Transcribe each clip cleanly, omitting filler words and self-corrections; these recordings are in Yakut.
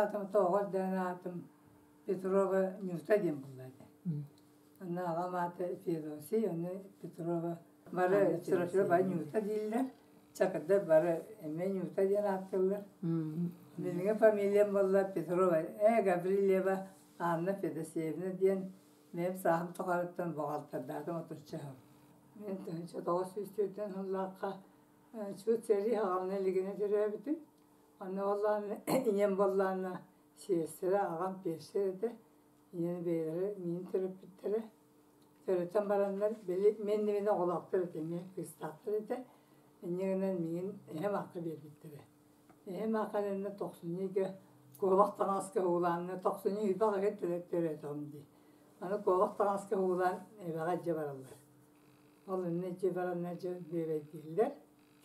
Аатым тоҕо эрдэҕинэ аатым Петрова Нюта диэн буолла этэ. Онно аҕам аата Феодосий, ону Петрова бары Чурапчыга бары Нюта дииллэр. Чакырдар бары эмиэ Нюта диэн ааттыыллар. Билиҥҥи фамилиям буолла Петрова Гаврильева Анна Федосеевна диэн бэйэм сааһым тухарыттан буҕаалтардаатым отучча сыл. Мин 1904 сыллаахха чуут сэрии хаҕамна илигинэ төрөөбүтүм. Аны буоллаҕына ийэм буоллаҕына сиэстэрэ, аҕам пиэссэр этэ. Ийэм бэйэлэрэ миин төрөппүттэрэ. Төрөтөн бараннар били мин иннибинэ оҕолоохтор этэ, эмиэ кыыстаахтар этэ. Инньэ гынан миигин эһэм аахха биэрбиттэрэ. Эһэм аахха иннинэ тохсунньуга куобах таҥаска уһуулаанна тохсунньу ыйбах иһин төрөөтөҕүм дии. Аны куобах таҥаска уһуулаан эбэҕэ илдьэ бараллар. Ол иннэ илдьэ бараннар дьэ бүөбэйдииллэр.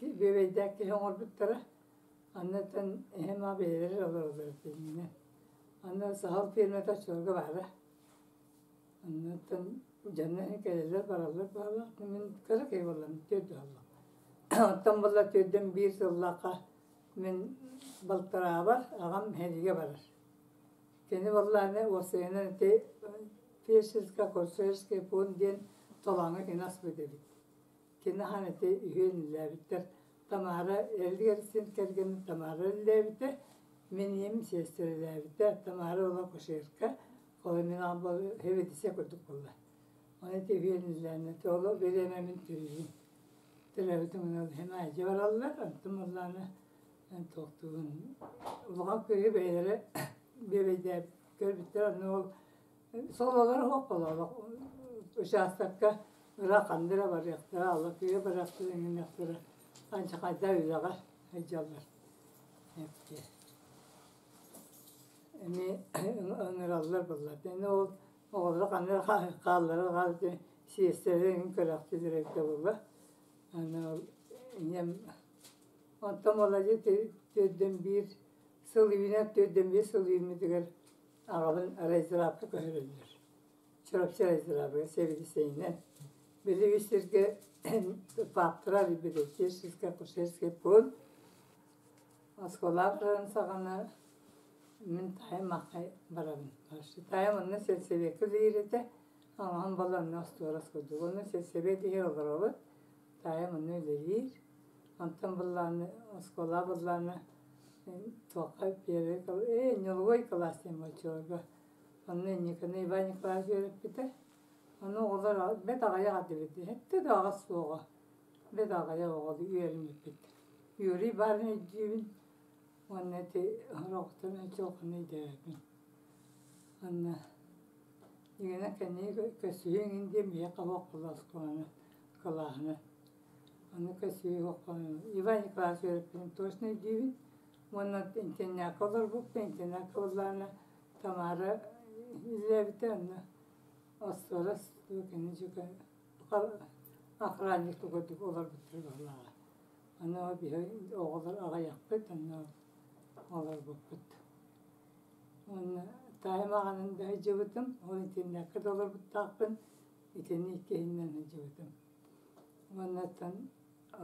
Бүөбэйдээх киһи оҥорбуттара. Аннаттан эһэм аҕа бэйэлэрэ олороллор этэ. Аны саһыл фирмата оччолорго баара. Оннуттан дьоно кэлэллэр бараллар баалаах. Мин кыра киһи буоллам, түөрт буоллум. Оттон буолла түөрдэн биир сыллаахха мин балтараабар аҕам сэриигэ барар. Кини буоллаҕына уопсайынан ити фельдшерско-акушерский пункт диэн толооҥҥо кини аспыт эбит. Кини ахан ити үһүөн үлэлээбиттэр. Тамара эригэр син кэргэним Тамара үлэлээбитэ, мин ийэм сиэстэрэлээбитэ. Тамара уола акушерка, ол мин аҕам хэбидисэ курдук буолла. Оны ити үһүөн үлэлээннэ ол бириэмэ мин төрүүбүн. Төрөөбүтүм ол иһин аайдьа бараллар, онтум буоллаҕына туохтуубун улахан кыыһы бэйэлэрэ биэбэйдээбит көрбүттэр онно ол Сололоро суох буолла учаастакка ыраах ханна эрэ барыахтара, Аллакыга барыахтара, иҥниэхтэрэ, Анчахайда үлэҕэ сылдьаллар. Эмиэ ыҥыраллар буолла. Ини ол оҕолоро ханна эрэ хааллара хаалбыт сиэстэрэлэрин көрөөхтүүлэр эбитэ буолла. Аны ол ийэм онтон Володя төрдүн биир сыл үүнэн төрдүн биир сыл үүммүтүгэр Аҕабын райздравка көһөрөллөр. Чурапчы райздравыгар сэбиэдиссэйинэн. Били үс сиргэ пааптара Либеретический акушерский пункт оскуолаҕа баран саҕана мин таайым ааххай барабын. Таайым онно сельсоветка үлэлиир этэ. Аҕам буолла онно остуорас курдук. Онно сельсовет иһигэр олоробут. Таайым онно үлэлиир. Онтон быллааны оскуолаҕа быллааны туохха первый ньолуой кылаас диэн оччолорго онно инникини Иван Николаевич үөрэппитэ. Ону оҕолор бэрт аҕыйах этибит. Өттө да аҕыс суоҕа. Бэрт аҕыйах оҕо үөрэммиппит. Юрий баарын өйдүүбүн уонна ити сорохтон чуолкайын өйдөөбөппүн. Онно дьиҥинэн кэнники көссүһүү эҥин диэн биһиэхэ суох буолла оскуоланы кылааһынан. Ону көссүү Иван Николаевич үөрэппитин точно өйдүүбүн. Уонна интеннээккэ олорбуппун, интеннээккэ буоллаҕына Тамара үлэлээбитэ, онно остуорас кини охранник курдук олорбуттар быһыылааҕа. Аны биһи оҕолор аҕыйахпыт, онно олорбуппут. Уонна таайым аҕанан да сылдьыбытым, ол интеннээккэ да олорбуттаахпын, итини иккиһинэн сылдьыбытым. Уоннаттан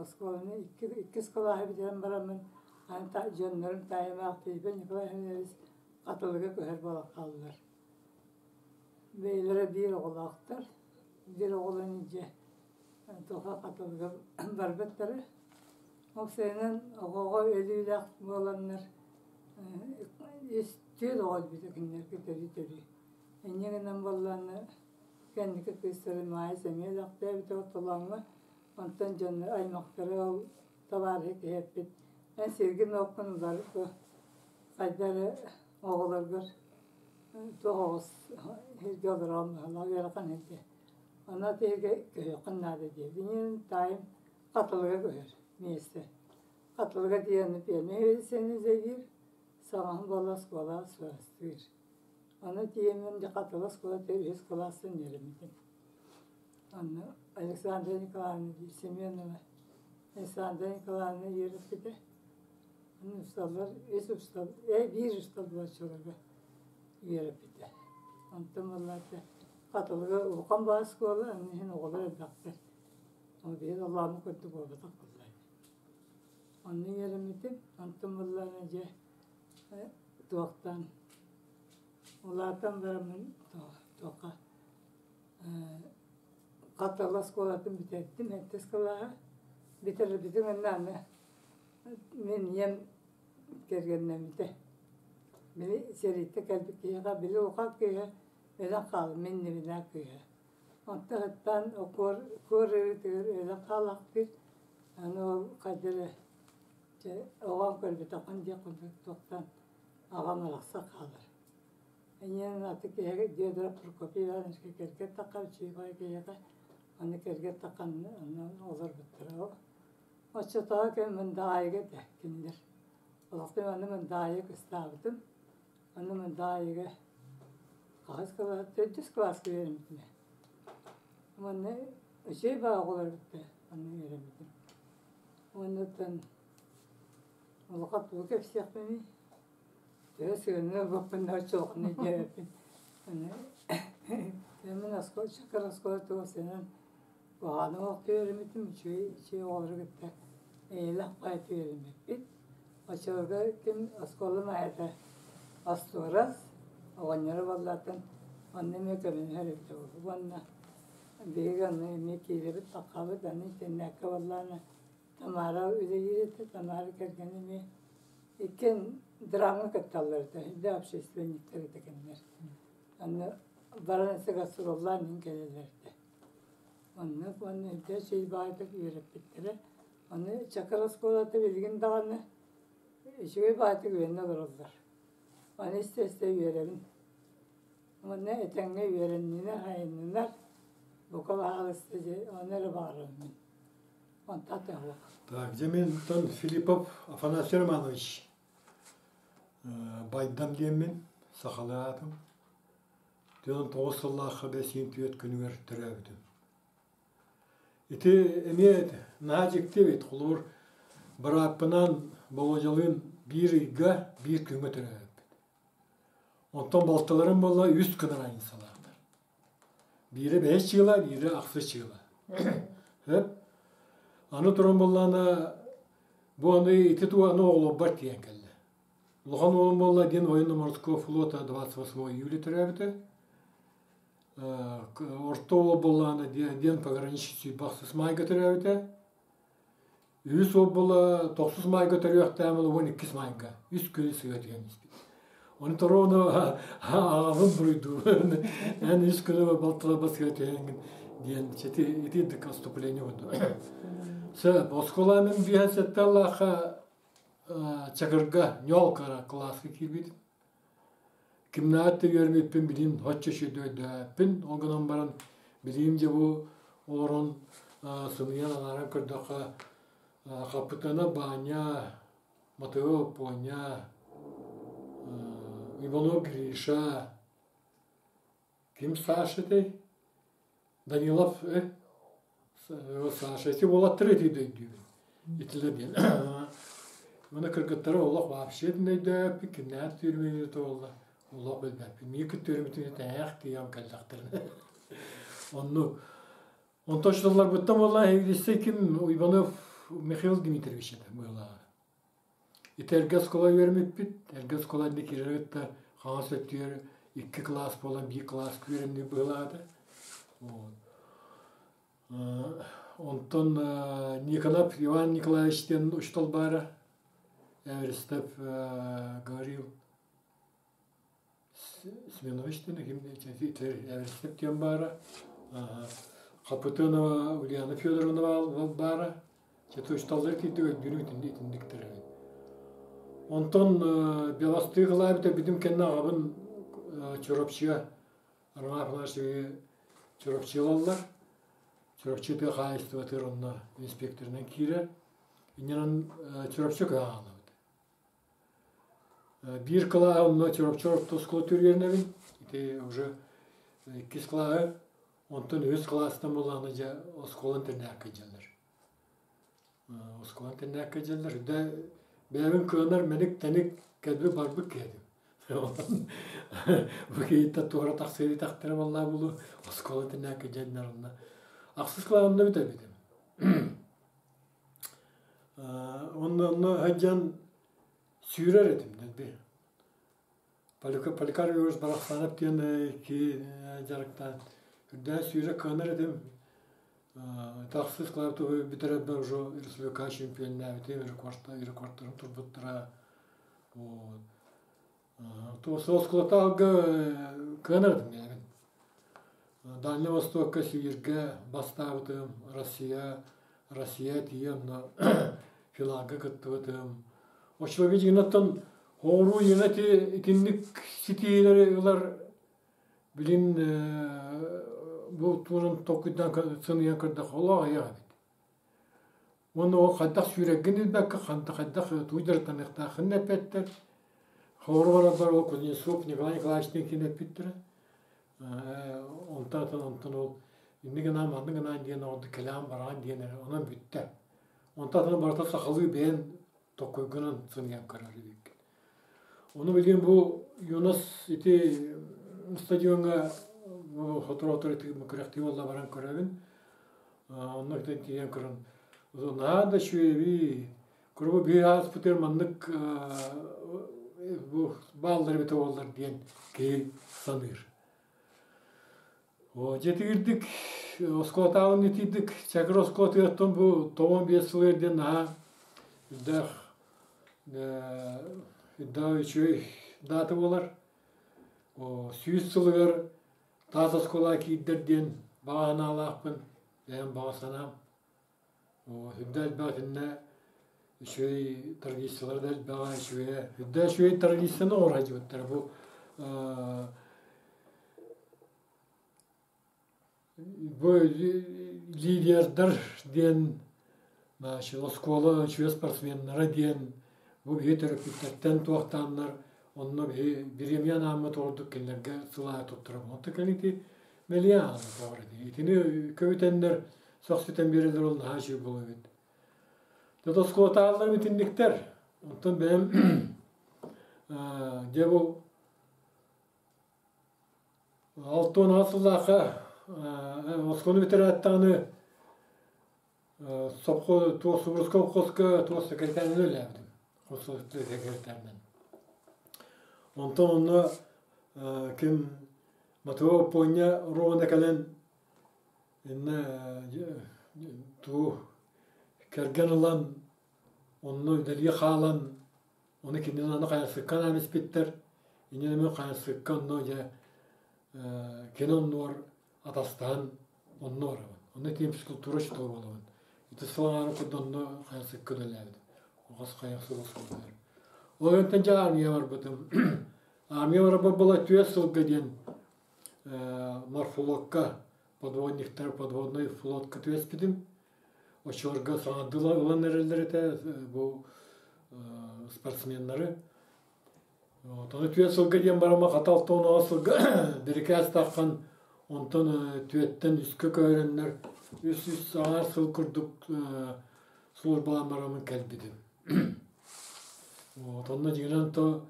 оскуоланы иккис кылааһы бүтэрэн бараммын аны дьоннорум таайымаах Филипп Николаевич Хатылыга көһөр буолан хааллылар. Бэйэлэрэ биир оҕолоохтор. Биир оҕолорун илдьэ туха Хатылыга барбыттара. Уопсайынан оҕоҕо өлүүлээх буоланнар үс түөрт оҕо өлбүтэ кинилэргэ төрүү-төрүү. Инньэ гынан буоллаҕына Кэнники кыыстарын Маайыс эмиэ өлөхтөөбүтэ ортолооҥҥо, онтон дьонно аймахтара ол табаарыһы киһи эппит: «Эн сиргин-уоккун уларыт дуо, хайда эрэ оҕолоргор туох оҕус сиргэ олороҕун быһалаах ыарахан сиргэ. Онно тиһигэ көһүөххүн наада» диэбит. Иннинэн таайым Хатылыга көһөр миэстэ. Хатылыга тиийэн пиэрмэ сени үлэлиир, саҥаһым буолла оскуола суостуур. Аны тиийэммин дьэ Хатылы оскуолата үһүс кылаастан үөрэммитим. Онно Александра Николаевна Семенова Александра Николаевна үөрэппитэ. Аны усталлар үс устал, биир устал буолчуларга үөрэппитэ. Онтон буоллаата Хатылыга улахан баар оскуола, аны иһин оҕолор элбэхтэр. Ол биир Аллаамы курдук буолбатах буолла. Онно үөрэммитим. Онтон буоллаҕына дьэ. Туохтан улаатан бараммын туохха Хатылы оскуолатын бүтэрдим, сэттис кылааһы. Бүтэрбитим гэннэ аны мин ийэм кэргэннэммитэ. Били сэрииттэ кэлбит киһиэхэ били улахан кыыһа өлөн хаалла, мин иннибинээх кыыһа. Онтон ыттаан куор куор ыарыытыгар өлөн хаалаахтыыр. Аны ол хайда эрэ чэ оҕом көрбөтөххүн диэх курдук туохтан аҕам арахсан хаалар. Эйиэнин аты киһиэхэ Дедоров Прокопий Ивановичка кэргэн таххар үчүгэй киһиэхэ аны кэргэн таххан онно олорбуттара. Оччотооҕу кэм Мындаҕаайыга этэ кинилэр. Олохтон аны Мындаҕаайыга кыстаабытым. Аны Мындаҕаайыга хаһыс кылаас, төрдүс кылааска үөрэммитим. Уонна үчүгэй баҕа оҕолор эбиттэр онно үөрэммитим. Уонна улахан тугу кэпсиэхпиний? Төһө сыананы ылбаппын да оччолоохуна диэбэппин. Мин оскуола чакыр оскуола туох сынан куһаҕаны олох үөрэммитим, үчүгэй үчүгэй оҕолору кытта эйэлээх баҕайытык үөрэммиппит. Оччолорго ким оскуолам аайыта остуорас, оҕонньоро буоллаатын онно эмиэ көмөлөһөр эбитэ буолуо. Уонна биһиги онно эмиэ киирэбит, таххабыт, аны итиннээккэ буоллаҕына Тамара үлэлиир этэ, Тамара кэргэнэ эмиэ иккиэн драмаҕа кытталлар этэ, да общественниктар этэ кинилэр. Аны баран гастроллаан иһин кэлэллэр этэ. Оннук уонна үрдэ чэй баайдык үөрэппиттэрэ. Аны Чакыр оскуолата билигин даҕаны үчүгэй баайдык үөрэнэ олороллор. Аны истэ-истэ үөрэбин. Уонна этэҥҥэ үөрэннинэр, айаннынар, бука баһаалыста дьэ ону эрэ баҕарабын мин. Так, дьэ мин Филиппов Афанасий Романович Байдам диэммин, сахалыы аатым. 49 сыллаахха бэсиин түөрт күнүгэр төрөөбүтүм. Ити эмиэ наһаа дьикти эбит. Холобур, бырааппынаан Болуодьалыын биир ыйга, биир күҥҥэ төрөөбүппүт. Онтон балтыларым буолла үс күн разницалаахтар. Биирэ бэһис чыыла, биирэ ахсыс чыыла. Сөп. Аны туран буоллаҕына, бу аны ити туга аны оҕолорбор тиийэн кэллэ. Улахан уолум буолла диэн военно-морского флота 28 июля төрөөбүтэ. Орто уол буоллаҕына диэн пограничник сүүрбэ ахсыс маайга төрөөбүтэ. Үһүс уол буола тохсус маайга төрүөхтээн буола уон иккис маайга үс күн сыа түһэн испит. Ону торону аҕабын буруйдуубун. Эн үс күнү балтыларба сыа түһэҥҥин диэн ити итирдик отступление курдук. Сөп, оскуола мин биэһэ сэттэ аллаахха Чакырга ньоол кыра кылааска киирбитим. Кимнээт да үөрэммиппин билим оччо үчүгэйдээппин. Ол гынан баран билиим дьэ бу олорон сыныйан анааран көрдөххө Хапытана Баня, Матвеев Поня, Иванов Гриша, ким Саша этэй? Данилов Саша ити уолаттары ити өйдүүбүн. Итилэр диэн. Маны кыргыттары олох вообще өйдөөппүт, кимнээх түүрмүнү туолла, олох билбэппин. Миигин кыттыырбытын тэһээх тиийэн кэллэхтэринэ. Онну Онтон учууталларбыттан буолла эһигилиссе ким Уйбанов Михаил Дмитриевич этэ быһыылааҕа. Ити эргэ оскуола үөрэммиппит. Эргэ оскуола инники киирэр кытта хаҥас өттүгэр икки кылаас буолан биир кылааска үөрэммит быһыылаата. Вот. Онтон Николаев Иван Николаевич диэн учуутал баара. Эверстов Гаврил Семенович диэн ким Эверстов диэн баара. Хапытынова Ульяна Федоровна баара. Чэ учууталлар киирдик өйдүүрүм итинниктэр эбит. Онтон Белостыы кылаабыта бүтүм кэннэ аҕабын Чурапчыга Роман Афанасьевиһы Чурапчы ылаллар. Чурапчы тыа хаһаайыстыбатыгар онно инспекторынан киирэр. Иннинэн Чурапчы көһө хаалабыт. Биир кылааһы онно Чурапчы орто оскуола үөрэнэбин. Ити уже иккис кылааһы. Онтон үһүс кылаастан буоллаҕына дьэ оскуола интернакка дьэллэр. Оскуола интернакка дьэллэр. Дэ бэйэбин кыанар мэник-тэник кэлби барбыт киһи этим. Бу киһиттэн туора тахсыы диэтэхтэрэ буоллаа буолуо оскуола интернакка дьэннэр онно. Ахсыс кылааһы онно бүтэрбитим. Онно онно сылдьан сүүрэр этим дэлби. Поликарп Егорович Барахсанов диэн икки дьарыктаан үрдээн сүүрэ кыанар этим. Тахсыс клаб бүтэрэрбэр уже республика чемпионнаабытым, рекордтарым турбуттара. Вот. Оскуолатааҕыга кыанар этим бэйэбин. Дальнай Востокка, Сибииргэ бастаабытым, Россия, Россия тиийэ онно финалга кыттыбытым. Оччолорго дьиҥинэн оҕуруу иэнэ итинник ситиилэри ылар билин бу туоран толкуйдаан сыныйан көрдөххө олох аҕыйах эбит. Уонна ол хайдах сүүрэргин билбэккэ, хайдах тугу дьарыктаныахтааххын да эппэттэр. Хоору барарбар ол Кузнецов Николай Николаевичтыын кини эппиттэрэ. Онтон атын онтон ол инник гынаан маннык гынаан диэн оҕото кэлэҕин бараҕын диэн эрэ онон бүттэ. Онтон атын барыта сахалыы бэйэн токкуйгунан сыныйан көрөр эбиккин. Ону билигин бу Юнос ити стадиоҥҥа бу сотору-сотору күрэхтии буолла баран көрөбүн. Онно тиийэн көрөн наһаа да үчүгэйбий. Курубу биир ааспытыгар маннык бу бааллар эбитэ буоллар диэн киһи саныыр. Дьэтигирдик оскуолатааҕын итиирдик Чакыр оскуолатыгар бу 95 сыл диэн наһаа үрдээх үрдээх үчүгэй даата буолар. 100 сылыгар таас оскуолаҕа киирдэр диэн баҕа санаалаахпын, бэйэм баҕа санаам. Үрдэ элбэх итиннэ үчүгэй традициялар да элбэҕэ үчүгэйэ. Үрдэ үчүгэй традицияны оҥоро сылдьыбыттара бу бу лидердар диэн оскуола үчүгэй спортсменнара диэн бу биһи төрөппүттэртэн туохтааннар онно биһи бириэмийэ анааммыт ордук кинилэргэ сыл аайы туттарабын. Оттон кэлин ити мэлийэ аҕалар итини көбүтэннэр сөхсүтэн биэрэллэр ол наһаа үчүгэй буолуо эбит. Дьэ оскуолатааҕыларым итинниктэр. Онтон бэйэм дьэ бу 66 сыллаахха оскуоланы бүтэрээт даҕаны сопхуос туох Субурускай колхозка туох секретарынан үлэлээбитим. Секретарынан. Онтон онно ким Матвей Оппуонньа Рована кэлэн иннэ тугу кэргэн ылан онно үлэлии хаалан ону кинини аны хайасыкка анаан испиттэр инньэ эмиэ хайасыкка онно дьэ кини оннугар атастаһан онно барабын онно итиэн физкультура учуутала буолабын ити сыл аҥаарын курдук онно хайасыкка үлэлээбитим хос хайахсык оскуолатыгар ол кэнниттэн дьэ армия барбытым армия барарбар была түөрт сылга диэн морфлотка подводниктар подводный флотка түбэспитим. Оччолорго саҥардыы ылан эрэллэр этэ бу спортсменнары. Ону 4 сылга диэн барама хата 66 сылга бирикээс таххан онтон түөттэн үскэ көһөрөннөр үс аҥаар сыл курдук службалаан бараммын кэлбитим. Вот онно дьиҥинэн то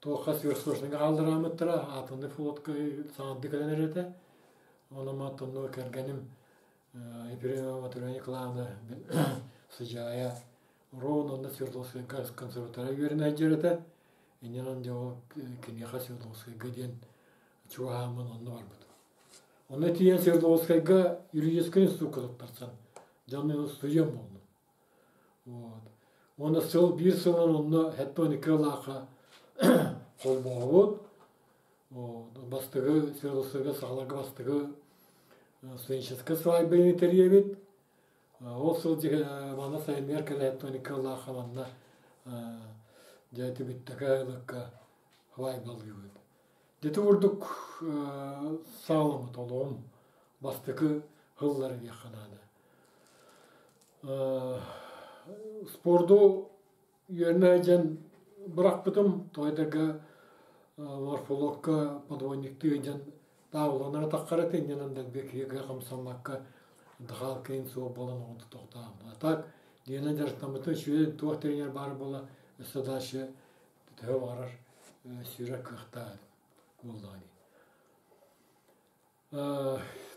туохха сверхсрочныйга хааллараамыттара атомный флотка саҥардыы кэлэн эрэр этэ. Онон онно кэргэним Ефремова Матрена Николаевна сыдьаайа ровно онно Свердловскайга консерватория үөрэнэ сылдьар этэ. Иннинэн дьэ ол киниэхэ Свердловскайга диэн чугаһааммын онно барбытым. Онно тиийэн Свердловскайга юридическай институкка туттарсан дьон студент буоллум. Вот. Уонна сыл биир сылынан онно 72 ылаахха холбообут. Бастакы Свердловскайга сахаларга бастакы студенческай свадьбаны тэрийэбит. Ол сыл манна сайыныгар кэлээт 12 ылаахха манна дьэ түбүттэкэ ылыкка свадьбалыыбыт. Дьэ курдук сааламмыт олоҕум бастакы сыллара диэххэ наада. Спорду үөрэнэ сылдьан бырахпытым, тоҕо морфологка подводниктыы сылдьан таабылланара таххара этэ, иннинэн дэлби киһи хамсаммакка дахаал кыйын суох буолан оҕото тохтообут. А так диэнэ дьарыктаммытым үчүгэй туох тренер баар буола өссө дальше төһө баҕарар сүүрэр кыахтаах этим буоллаҕа дии.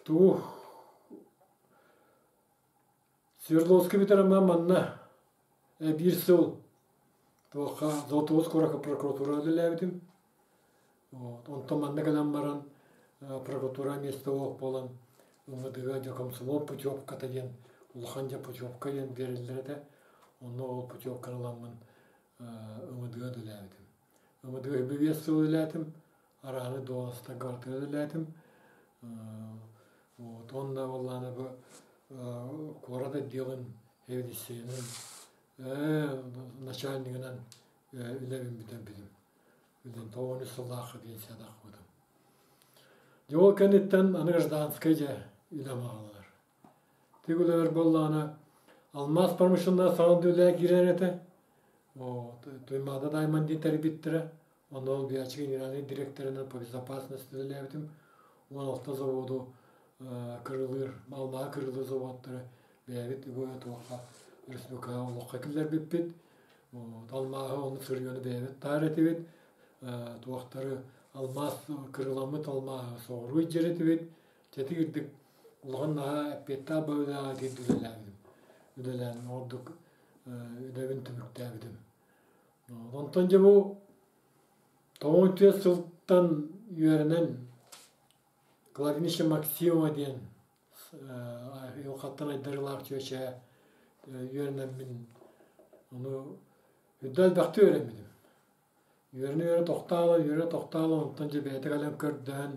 Тугу Свердловскай бүтэрэммэ манна биир сыл туохха Золотоус куоракка прокуратураҕа үлэлээбитим. Онтон манна кэлэн баран прокуратура миэстэ суох буолан МВД-га дьэ комсомол путевката диэн улахан дьэ путевка диэн биэрэллэр этэ. Онно ол путевканы ыламмын МВД-га үлэлээбитим. МВД-га 25 сыл үлэлээтим, арааны дуоластарга барытыгар үлэлээтим. Вот, уонна буоллаҕына бу куорат отделын эвидиссийэнэн начальнигынан үлэбин бүтэрбитим. Үлэм тоҕус сыллаахха пенсияда тахсыбытым. Дьэ ол кэнниттэн аны гражданскай дьэ үлэм аҕаллар. Тик үлэбэр буоллаҕына алмаас промышленноһа саҥардыы үлэҕэ киирэр этэ. Туймаада Даймон диэн тэрийбиттэрэ. Онно ол биячы генеральный директорынан по безопасности үлэлээбитим. 16 заводу кырылыыр, алмааһы кырылыыр заводтары бэйэбит туохха республикаҕа олоххо киллэрбиппит. Алмааһы ону сырьену бэйэбит таар этибит. Туохтары алмаас кырыламмыт алмааһы соҕуруу илдьэр этибит. Чэтигирдик улахан наһаа эппиэттээх быһыылаах итиирдик үлэлээбитим. Үлэлээн ордук үлэбин түмүктээбитим. Онтон дьэ бу тоҕус түөрт сылтан үөрэнэн Клавиша Максимова диэн Уйулҕаттан айдарыылаах чүөчэ үөрэнэммин ону үрдэ элбэхтик үөрэммитим. Үөрэнэ-үөрэнэ тохтооло, үөрэнэ тохтооло, онтон дьэ бэйэтэ кэлэн көрдөөн,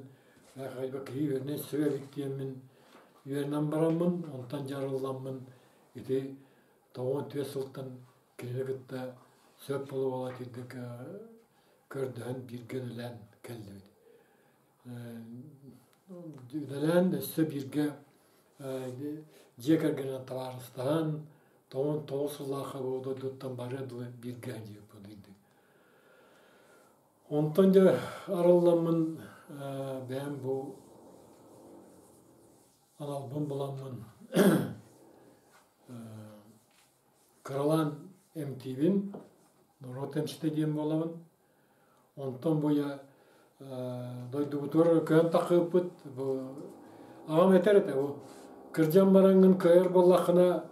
киһи үөрэнэн сөп эбит диэммин үөрэнэн бараммын, онтон дьэ арылламмын ити 94 сылтан кинини кытта сөп буола-буола итирдик көрдөһөн бииргэ үлэлээн кэллибит. Үлэлээн өссө бииргэ дьиэ кэргэнинэн табаарыстаһан, 99 сыллаахха бу дойдуттан барыар дылы бииргэ сылдьыбыппыт. Онтон дьэ арылламмын бэйэм бу аналбын буламмын кыралаан эмтиибин, норуот эмчитэ диэн буолабын. Онтон бу я дойдубутугар көһөн тахсыбыппыт. Бу аҕам этэр этэ бу кырдьан бараҥҥын кыайар буоллаххына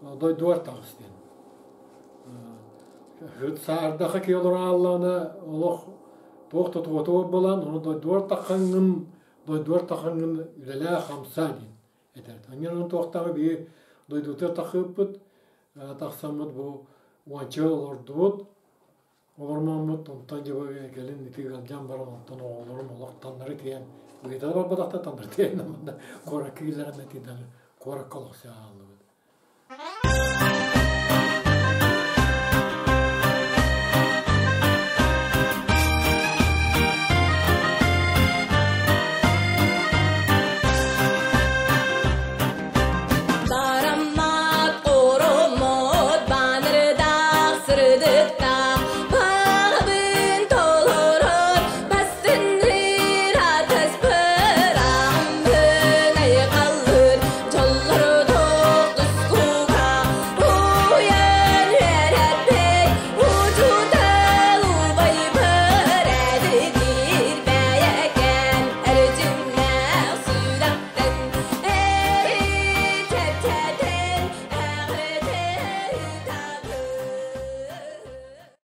дойдугар таҕыс диэн. Саардаха киһи олорон хааллаҕына олох туох да тугатыгар буолан, ону дойдугар таххаҥҥын, дойдугар таххаҥҥын үлэлээ хамсаа диэн этэр. Анньан туохтааҕы биһи дойдутугар тахсыбыппыт, тахсаммыт бу уонча олордубут. Олормоммут, онтон дьэ бу кэлин ити ыалдьан баран онтон оҕолорум олох таннары тиийэн ыйыта барбатахтар таннары тиийэн манна куоракка киллэрэн этиинэн куоракка олохсуйа хааллыбыт.